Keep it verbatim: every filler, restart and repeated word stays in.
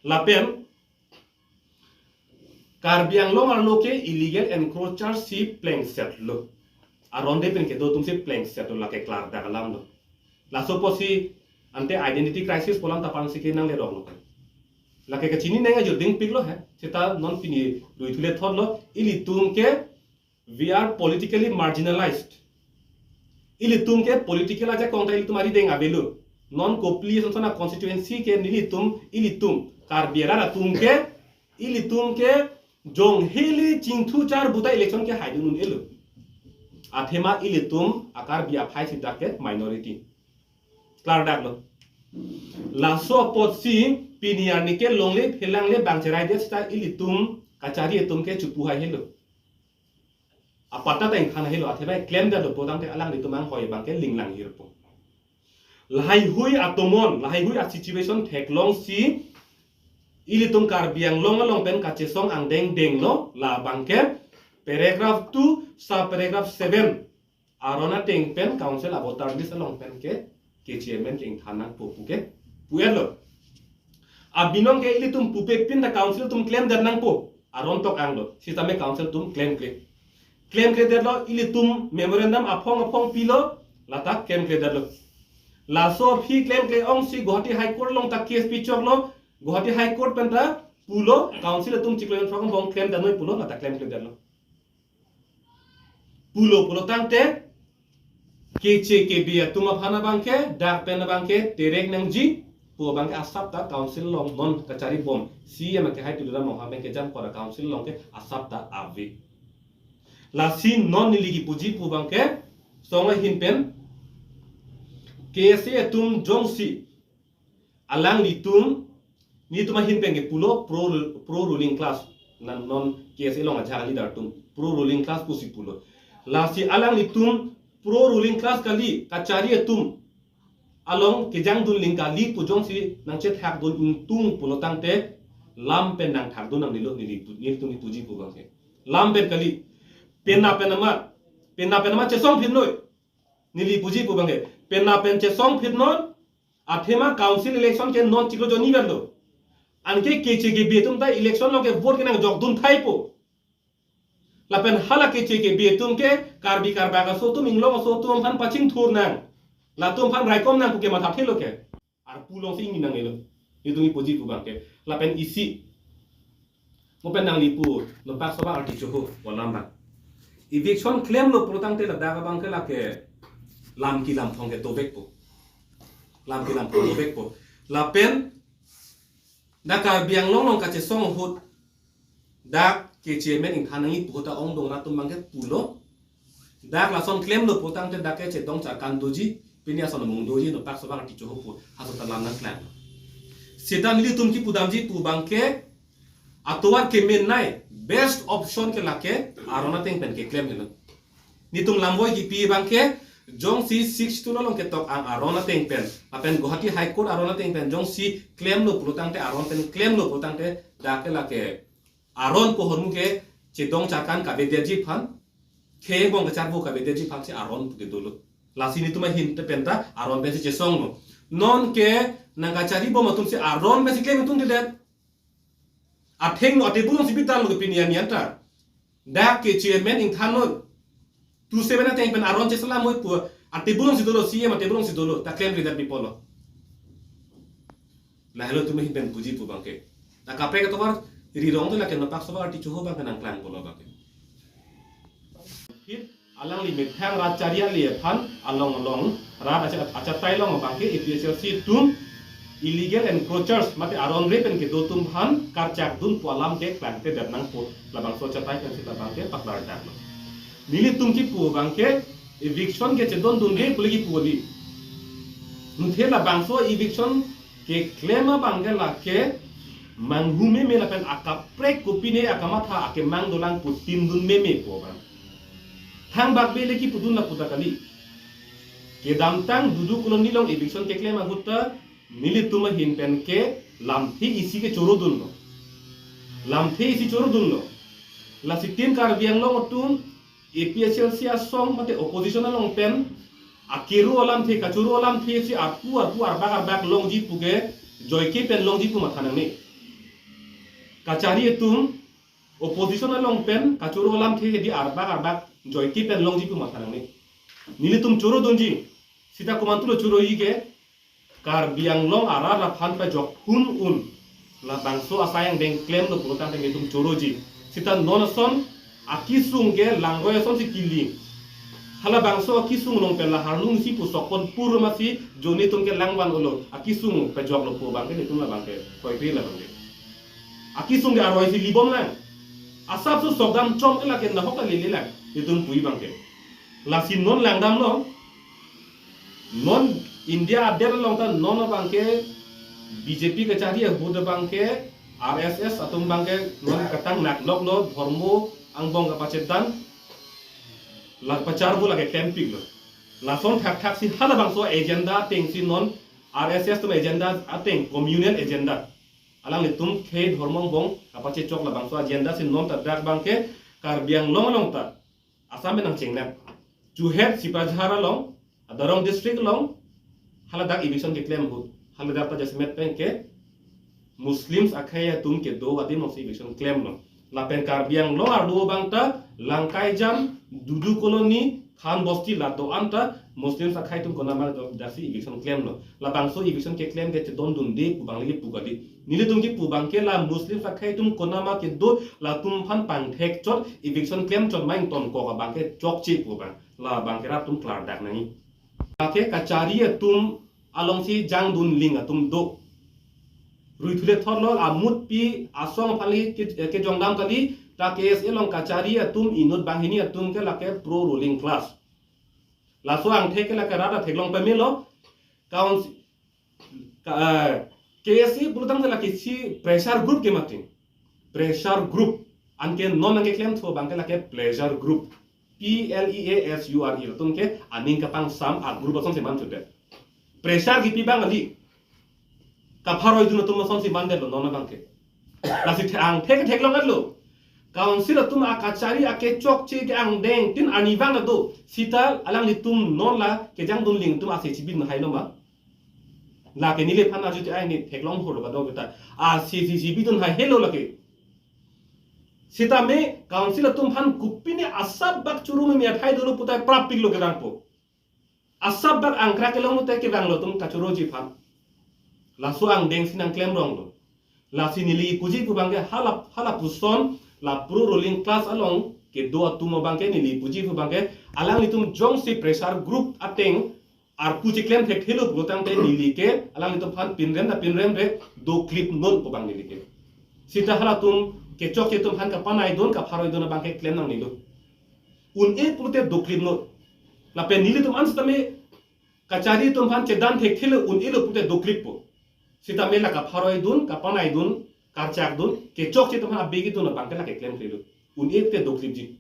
Lapen Karbi Anglong arlo ke illegal encroacher si plengset lo. Aron re pen kedo atum si plengset lo, lake klardak alam lo. Laso apotsi ante identity crisis pu alam ta pangsi ke nanglerok lo. Lake kachini nang ajor dingpik lo he. Seta non pini rui thule thot lo. Ilitum ke we are politically marginalized. Ilitum ke political ajakong ta ilitum arideng avelo. Non Kopili Samson a constituency ke nelitum, ilitum Karbi arat atum ke, ilitum ke jong heli chingthu char buta election ke haidun un-elo. Athema ilitum a Karbi aphai si dak ke minority. Klardak lo. Laso apotsi pini arni ke longle phelangle bang cherai det seta ilitum kachari atum ke chupu hai helo. Apatta ta ingthan helo, athema klemdetlo pulotangte alanglitum anghoi abang ke linglang hirpo. Lahaihui atomon, lahaihui a situation theklongsi ilitum Karbi Anglong along pen kachesong angdeng denglo, labang ke paragraph two, sub paragraph seven. Aron ateng pen council a voter list along pen ke, ke chairman ke ingthan nangpo pu ke pu-etlo. Abinong ke ilitum pupe pin ta council atum klemdet nangpo. Aron tok anglo. Sitame council atum klemkle. Klemkledetlo, ilitum memorandum aphong aphong pilo, lata klemkledetlo. Laso aphi klemkle ongsi Guwahati High Court along ta case pichoklo. Guwahati High Court pen ta pulo, council atum chiklo jon phrok angbong klemdetnoi pulo, lata klemkledetlo. Pulo pulotangte, keche kebe atum aphan abang ke, dak pen abang ke terek nangji pu abang ke asap ta council along non kachari bom. C E M ke hai Tuliram Ronghang abang ke jam kora council along ke asap ta ave. Lasi non neli kipuji pu abang ke, song ahin pen, K S A atum jongsi alanglitum, nelitum ahin pen ke pulo pro, pro ruling class. Na non K S A along ajak leader atum pro ruling class pusi pulo. Lasi alanglitum pro ruling class kali, kachari atum along kejangdun ling kali pu jongsi nangchethakdun ingtung pulotangte lam pen nangthakdun nangnelo neli pu, nelitum kipuji pu abang ke. Lam pen kali, penap pen amat, penap pen amat chesong phitnoi. Neli puji pu abang ke, penap pen chesong phitnon, athema council election ke non chiklo jon ni verlo. Anke keche kebe atum ta election along ke vote ke nangjokdun thaipo. Lapen hala keche kebe atum ke Karbi Karbak aso atum, Inglong aso atum aphan pachingthur nang. Latum aphan raikom nang pu ke mathathelo ke. Arpu alongsi ingni nangnelo. Nelitum kipuji pu abang ke. Lapen isi. Mo pen nangli pu, Nopak Soba arti choho, walam bang. Eviction klemlo pulotangte ladak abang ke lake lam kelam thong ke dovekpo. Lam kelam thong dovekpo. Lapen dak Karbi Anglong along kachesong ahut, dak ke chairman ingthan nangji pu ahut ta ongdung rat atum abang ke pulo. Dak lason klemlo pulotangte dak ke chedong charkan doji, pini ason amung doji, Nopak Soba arti choho pu, haso ta lam nangklang. Seta nelitum kipudamji pu abang ke, atovar kemenei, best option ke lake aron ateng pen keklem helo. Nelitum lamvoi kipi abang ke, jongsi Sixth Schedule along ketok ang aron ateng pen, lapen Guwahati High Court aron ateng pen jongsi klemlo pulotangte, aron pen klemlo pulotangte, dak ke lake aron pu ahormu ke chedong charkan kavedetji aphan, khei angbong kacharvo kavedetji aphansi aron pu ke dolo. Lasi nelitum ahin te pen ta aron pensi chesonglo. Non ke nangkachari bom atumsi aron pensi klem ingtungdedet. Athengno atebul alongsi bitar lo ke pini arni anta. Dak ke chairman ingthan noi. Two seven ateng pen aron cheselam noi pu atebul alongsi dolo, C E M atebul alongsi dolo, ta klemkledet pi apotlo. Lahelo nelitum ahin pen puji pu abang ke. Ta kaprek atovar ri rong te lake Nopak Soba arti choho abang ke nangklang pulo abang ke. Hit alangli methang rat chari ale aphan along along rat acha-, achatai along abang ke A P H L C atum illegal encroachers mate aron re pen kedo atum aphan karchakdun pu alam ke klangkledet nangpo, labangso achatai pensi labang ke paklardaklo. Nelitum kipu abang ke eviction ke chedondunde pule kipu kali. Nuthe labangso eviction keklem abang ke lake manghu meme lapen akaprek kopine akamatha akemang dolang pu timdun meme pu abang. Thangbak bele kipudun lapu ta kali. Kedamtang Dudu Colony along eviction keklem ahut ta nelitum ahin pen ke lamthe isi ke chorodunlo. Lamthe isi chorodunlo. Lasi tin Karbi Anglong atum A P H L C asong mate opposition along pen akero alamthe, kachoro alamthe si arpu arpu arbak arbak longji pu ke joike pen longji pu matha nangne. Kachari atum opposition along pen kachoro alamthe hedi arbak arbak joike pen longji pu matha nangne. Nelitum choro dunji. Sita komantulo choroji ke, Karbi Anglong arat aphan pajok phun un. Labangso asai angdeng klemlo pulotangte nelitum choroji. Sita non ason akisung ke langroi asonsi kili. Halabangso akisung along pen la harlung si pusokpon pur masi joni atum ke langvan ulo. Akisung pajoklo pu abangke nelitum labangke koikri labangke. Akisung ke aroi si libom lang. Asapso sokdam chom ke lake nahok lele lang. Nelitum puji abangke. Lasi non langdamlo. Non India adet along ta non abangke B J P kachari ahut abangke R S S atum abangke non katang nakloklo, dhormo angbong kapachetdan, la pacharvo lake klempiklo. Lason thakthak si halabangso agenda ateng si non R S S atum agenda ateng communal agenda. Alanglitum khei dhormo angbong kapachechok labangso agenda si non ta dak abangke Karbi Anglong along ta Assam pen nangchengnak. Chuhet Sipajar along, Darrang district along, haladak eviction keklem ahut. Haladak ta jasemet pen ke Muslims akhei atum kedo adim alongsi eviction klemlo. Lapen Karbi Anglong arlo abang ta Langkaijam, Dudu Colony, Khan Bosti la do-an ta Muslims akhei atum konama do-, daksi eviction klemlo. Labangso eviction keklem ke chedondunde pu abang lagi pu kali. Nelitum kipu abangke la Muslims akhei atum konama kedo latum aphan pangthek chot eviction klem chot ma ingtonkok abangke chokche pu abang. Labangke rat atum klardak nangji. Lake kachari atum alongsi jangdun ling atum do. Ruithule thotlo amutpi asong aphan lagi ke, kejongdam kali, ta K S A along kachari atum inut banghini atum ke lake pro ruling class. Laso angthek ke lake rat atheklong pamelo. Council, ka, eh, K S A pulotangte lake si pressure group ke mati. Pressure group. Anke non nangkeklem thu abangke lake pleasure group. P L E A S U R E. Latum ke aning kapangsam a group asonsi man chudet. Pressure kipi abang kali. Kapharoidun atum asonsi mandetlo non abangke. Lasi the-, angthek theklong-etlo. Council atum akachari akechokche ke angdeng tin arnivang ta do. Sita alanglitum non la kejangdun ling atum ase chibidun hailo ma. Lake neliphan ajo te ai ne theklong holo kadokave ta. Ase chibidun hai helo lake. Sitame council atum aphan kopine asap bak choro meme athai dolo putai prapiklo kevangpo. Asap bak angkrak kelong putai kevanglo atum kachoroji aphan. Laso angdeng si nangklemronglo. Lasi neli puji pu abangke hala, halapuson la pro ruling class along kedo atum abangke neli puji pu abangke alanglitum jongsi pressure group ateng arpu cheklem thekthelo pulotangte neli ke alanglitum aphan pinrem ta pinremre, doklipnon pu abang neli ke. Sita halatum kechokche atum aphan kapanaidun kapharoidun abangke klem nangnelo. Un-e pulote doklipnon. Lapen nelitum an sitame kachari atum aphan chedan thekthelo un-elo pulote doklippo. Sitame la kapharoidun, kapanaidun, karchakdun, kechokche atum aphan abegidun abangke la keklem thelo. Un-e pulote doklipji.